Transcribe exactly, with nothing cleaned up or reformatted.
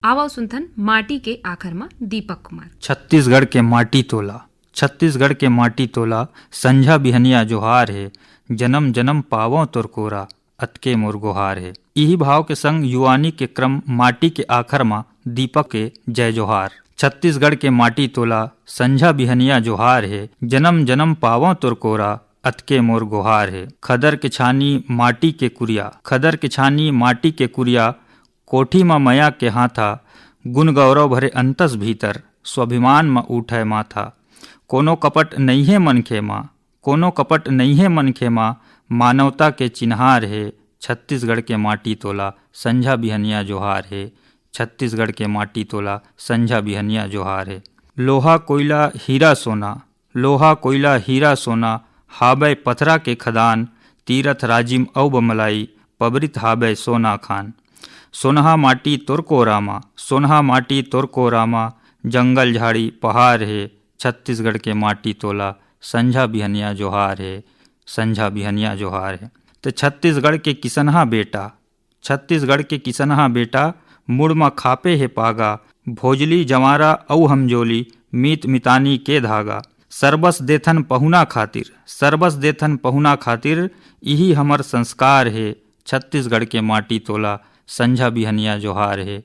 आवव सुनथन माटी के आखर म दीपक कुमार। छत्तीसगढ़ के माटी तोला, छत्तीसगढ़ के माटी तोला, संझा बिहनिया जोहार हे, जनम जनम पावंव तोर कोरा, अतके मोर गोहार हे। इही भाव के संग युवानी के क्रम माटी के आखर म दीपक के जय जोहार। छत्तीसगढ़ के माटी तोला, संझा बिहनिया जोहार हे, जनम जनम पावंव तोर कोरा, अतके मोर गोहार हे। खदर के छानी माटी के कुरिया, खदर के छानी माटी के कुरिया, कोठी म मया के हाथा, गुन गौरव भरे अंतस भीतर, स्वाभिमान म उठय माथा। कोनो कपट नइहे मनखे म, कोनो कपट नइहे मनखे म, मानवता के चिन्हार हे। छत्तीसगढ़ के माटी तोला, संझा बिहनिया जोहार हे। छत्तीसगढ़ के माटी तोला, संझा बिहनिया जोहार हे। लोहा कोइला हीरा सोना, लोहा कोइला हीरा सोना, हाबय पथरा के खदान, तीरथ राजिम अउ बमलाई, पबरित हाबय सोना खान। सोनहा माटी तोर कोरा मा, सोनहा माटी तोर कोरा मा, जंगल झाड़ी पहाड़ हे, छत्तीसगढ़ के माटी तोला, संझा बिहनिया जोहार हे, संझा बिहनिया जोहार हे। ते छत्तीसगढ़ के किसनहा बेटा, छत्तीसगढ़ के किसनहा बेटा, मुड़ म खापे हे पागा, भोजली जंवारा अउ हमजोली, मीत मितानी के धागा। सरबस देथन पहुना खातिर, सरबस देथन पहुना खातिर, इही हमर संस्कार हे। छत्तीसगढ़ के माटी तोला, संझा बिहनिया जोहार हे,